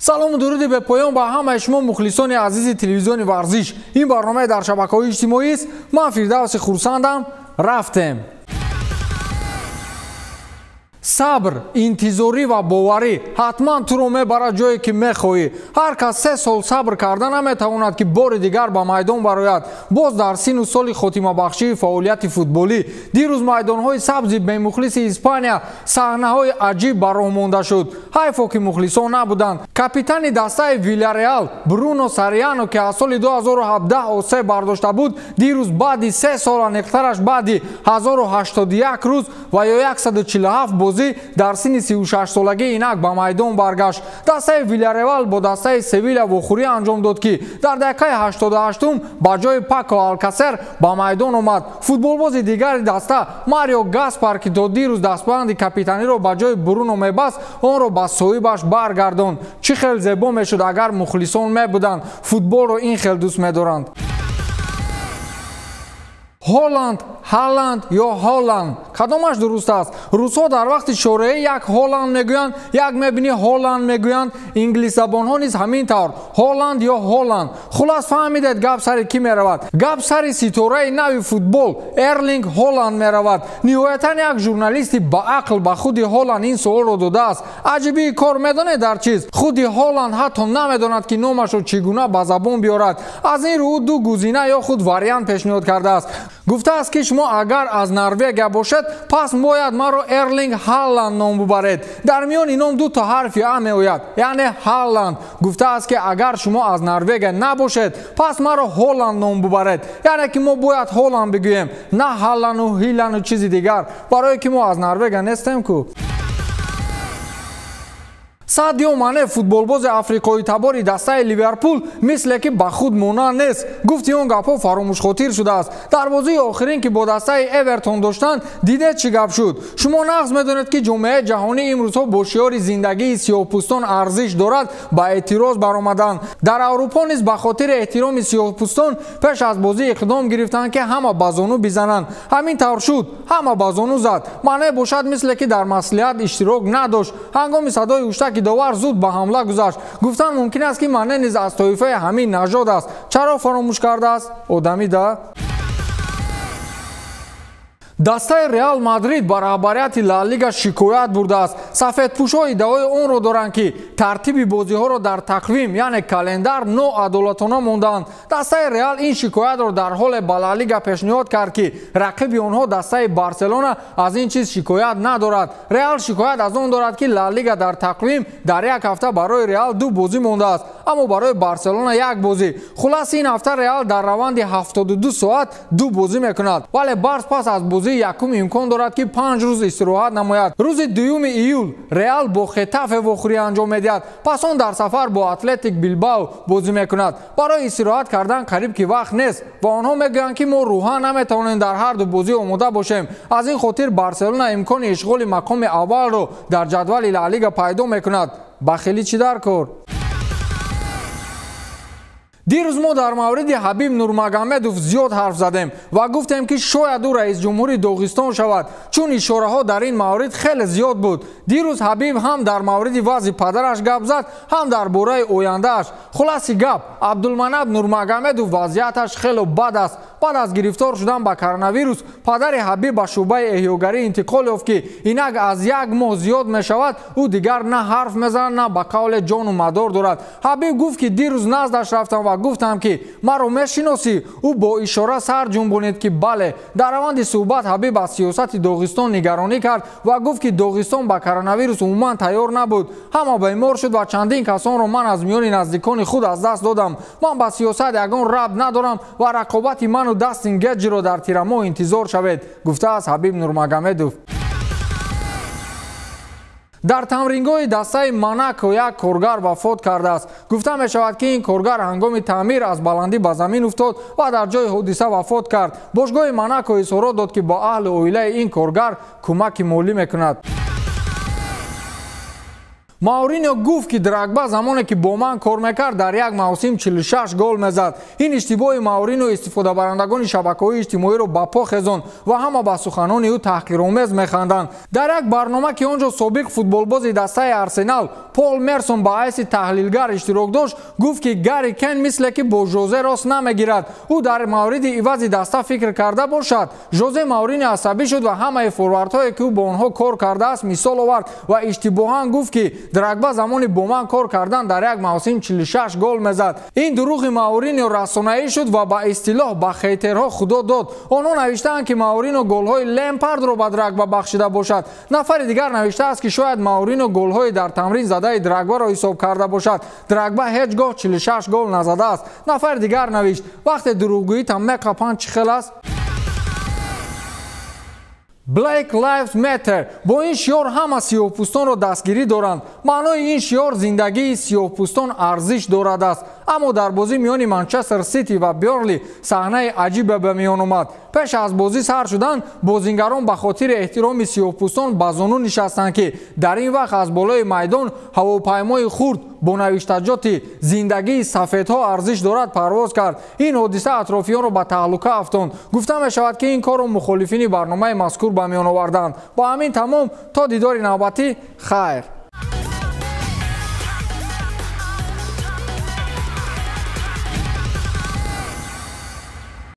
Салому дуруди бепоён ба ҳамаи шумо мухлисони азизи телевизиони варзиш. Ин барномаи дар шабакаҳои иҷтимоист. Ман Фирдавси Хурсандам. Рафтем. Сабр, интизорӣ ва боварӣ ҳатман туро мебарад ҷое ки мехоҳӣ. Ҳар кас 3 сол сабр карда наметавонад, ки бори дигар ба майдон барояд. Боз дар сину соли хотимабахшии фаъолияти футболӣ. Дирӯз майдонҳои сабзи бемухлиси Испания саҳнаҳои аҷиб ба роҳ монда шуд. Ҳайфо ки мухлисон набуданд. Капитани дастаи Вилареал Бруно Сариано, ки аз соли 2017 осе бардошта буд, дирӯз баъди 3 сол, аниқтараш баъди 1081 рӯз ва ё 147 бозӣ дар синни 36-солагӣ инак ба майдон баргашт. Дастаи Вилареал бо дастаи Севиля вохӯрӣ анҷом дод, ки дар дақиқаи 88-ум ба ҷои Пако Алкасер ба майдон омад. Футболбози дигари даста Марио Гаспар, ки то дирӯз дастбанди капитаниро ба ҷои Бруно мебаст, онро ба соҳибаш баргардонд. Чӣ хел зебо мешуд, агар мухлисон мебуданд. Футболро ин хел дӯст медоранд. Ҳоланд, Ҳаланд ё Ҳоланд, кадомаш дуруст аст? Русҳо дар вақти шореӣ як Ҳоланд мегӯянд, як мебинӣ Ҳоланд мегӯянд. Инглисзабонҳо низ ҳамин тавр, Ҳоланд ё Ҳоланд. Хулас фаҳмидед гап сари кӣ меравад? Гап сари ситораи нави футбол Эрлинг Ҳоланд меравад. Ниҳоятан як журналисти баақл ба худи Ҳоланд ин суолро додааст. Аҷибии кор медонед дар чиз? Худи Ҳоланд ҳатто намедонад, ки номашро чӣ гуна ба забон биёрад. Аз ин рӯ ду гузина ё худ вариант пешниҳод кардааст. Гуфтааст, ки шумо агар аз Норвегия бошед, пас бояд маро Эрлинг Ҳаланд ном бубаред. Дар миёни ном ду та ҳарфи А меояд, яъне Ҳаланд. Гуфтааст, ки агар шумо аз Норвегия набошед, пас маро Ҳоланд ном бубаред. Яъне ки мо бояд Ҳоланд бигӯем, на Ҳаллану Ҳилану чизи дигар, барое ки мо аз Норвегия нестем ку. Садио Мане, футболбози африқоитабори дастаи Ливерпул, мисле ки ба худ монанд нест. Гуфти он гапҳо фаромӯшхотир шудааст. Дар бозии охирин, ки бо дастаи Эвертон доштанд, дидед чӣ гап шуд. Шумо нағз медонед, ки ҷомеаи ҷаҳонӣ имрӯзҳо бо шиори зиндагии сиёҳпӯстон арзиш дорад ба эътироз баромаданд. Дар Аврупо низ ба хотири эҳтироми сиёҳпӯстон пеш аз бозӣ иқдом гирифтанд, ки ҳама ба зону бизананд. Ҳамин тавр шуд, ҳама ба зону зад. Мане бошад, мисле ки дар маслиҳат иштирок надошт. Ҳангоми садои ҳуштаки довар зуд ба ҳамла гузашт. Гуфтан мумкин аст, ки Мане низ аз тоифаи ҳамин нажод аст. Чаро фаромӯш кардааст? Одамӣ да? Дастаи Реал Мадрид ба раҳбарияти Ла Лига шикоят бурдааст. Сафедпӯшҳо иддаои онро доранд, ки тартиби бозиҳоро дар тақвим, яъне календар, ноадолатона мондаанд. Дастаи Реал ин шикоятро дар ҳоле ба Ла Лига пешниҳод кард, ки рақиби онҳо дастаи Барселона аз ин чиз шикоят надорад. Реал шикоят аз он дорад, ки Ла Лига дар тақвим дар як ҳафта барои Реал 2 бозӣ мондааст, аммо барои Барселона 1 бозӣ. Хулас ин ҳафта Реал дар раванди 72 соат 2 бозӣ мекунад, вале Барс пас аз бозии якум имкон дорад, ки 5 рӯз истироҳат намояд. Рӯзи 2 июл Реал бо Хетафе вохӯрӣ анҷом медиҳад. Пас он дар сафар бо Атлетик Билбао бозӣ мекунад. Барои истироҳат кардан қариб ки вақт нест ва онҳо мегӯянд, ки мо рӯҳан наметавонем дар ҳар ду бозӣ омода бошем. Аз ин хотир Барселона имкони ишғоли мақоми аввалро дар ҷадвали Ла Лига пайдо мекунад. Бахилӣ чӣ дар кор? Дирӯз мо дар мавриди Ҳабиб Нурмагомедов зиёд ҳарф задем ва гуфтем, ки шояд ӯ раисҷумҳури Доғистон шавад, чун ишораҳо дар ин маврид хеле зиёд буд. Дирӯз Ҳабиб ҳам дар мавриди вазъи падараш гап зад, ҳам дар бораи ояндааш. Хулоси гап, Абдулманаб Нурмагомедов вазъияташ хеле бад аст. Баъд аз гирифтор шудан ба коронавирус, падари Ҳабиб ба шӯъбаи эҳёгарӣ интиқол ёфт, ки инак аз 1 моҳ зиёд мешавад, ӯ дигар на ҳарф мезанад, на ба қавле ҷону мадор дорад. Ҳабиб гуфт, ки дирӯз наздаш рафтам ва гуфтам, ки маро мешиносӣ? Ӯ бо ишора сар ҷунбонид, ки бале. Дар раванди суҳбат Ҳабиб аз сиёсати Доғистон нигаронӣ кард ва гуфт, ки Доғистон ба коронавирус умуман тайёр набуд. Ҳама бемор шуд ва чандин касонро ман аз миёни наздикони худ аз даст додам. Ман ба сиёсат ягон рабт надорам ва рақобати ману Дастин Геҷиро дар тирамоҳ интизор шавед, гуфтааст Ҳабиб Нурмагомедов. Дар тамрингоҳи дастаи Монако як коргар вафот кардааст. Гуфта мешавад, ки ин коргар ҳангоми таъмир аз баландӣ ба замин уфтод ва дар ҷои ҳодиса вафот кард. Бошгоҳи Монако изҳорот дод, ки бо аҳли оилаи ин коргар кӯмаки молӣ мекунад. Мауриньо гуфт, ки Драгба замоне ки бо ман кор мекард, дар як мавсим 46 гол мезад. Ин иштибоҳи Мауриньо истифодабарандагони шабакаҳои иҷтимоиро ба по хезонд ва ҳама ба суханони ӯ таҳқиромез механданд. Дар як барнома, ки он ҷо собиқ футболбози дастаи Арсенал Пол Мерсон ба ҳайси таҳлилгар иштирок дошт, гуфт, ки Гарри Кен мисле ки бо Жозе рост намегирад. Ӯ дар мавриди ивази даста фикр карда бошад. Жозе Мауриньо асабӣ шуд ва ҳамаи форвардҳое, ки ӯ бо онҳо кор кардааст, мисол овард ва иштибоҳан гуфт, ки Драгба замони бо ман кор кардан дар як мавсим 46 гол мезад. Ин дурӯғи Мауриньо расонаӣ шуд ва ба истилоҳ ба хейтерҳо худо дод. Онҳо навиштаанд, ки Мауриньо голҳои Лемпардро ба Драгба бахшида бошад. Нафари дигар навиштааст, ки шояд Мауриньо голҳои дар тамрин задаи Драгбаро ҳисоб карда бошад. Драгба ҳеҷ гоҳ 46 гол назадааст. Нафари дигар навишт: вақте дурӯғгӯитам меқапанд, чӣ хел аст? Black Lives Matter. Бо ин шиор ҳама сиёҳпӯстонро дастгирӣ доранд. Маънои ин шиор зиндагии сиёҳпӯстон арзиш дорад аст. Аммо дар бозӣ миёни Манчестер Сити ва Бернли саҳнаи аҷибе ба миён омад. Пеш аз бозӣ сар шудан, бозингарон ба хотири эҳтироми сиёҳпӯстон ба зону нишастанд, ки дар ин вақт аз болои майдон ҳавопаймои хурд бо навиштаҷоти «Зиндагии сафедҳо арзиш дорад» парвоз кард. Ин ҳодиса атрофиёнро ба таҳлука афтонд. Гуфта мешавад, ки ин корро мухолифини барномаи мазкур ба миён оварданд. Бо ҳамин тамом, то дидори навбатӣ, хайр.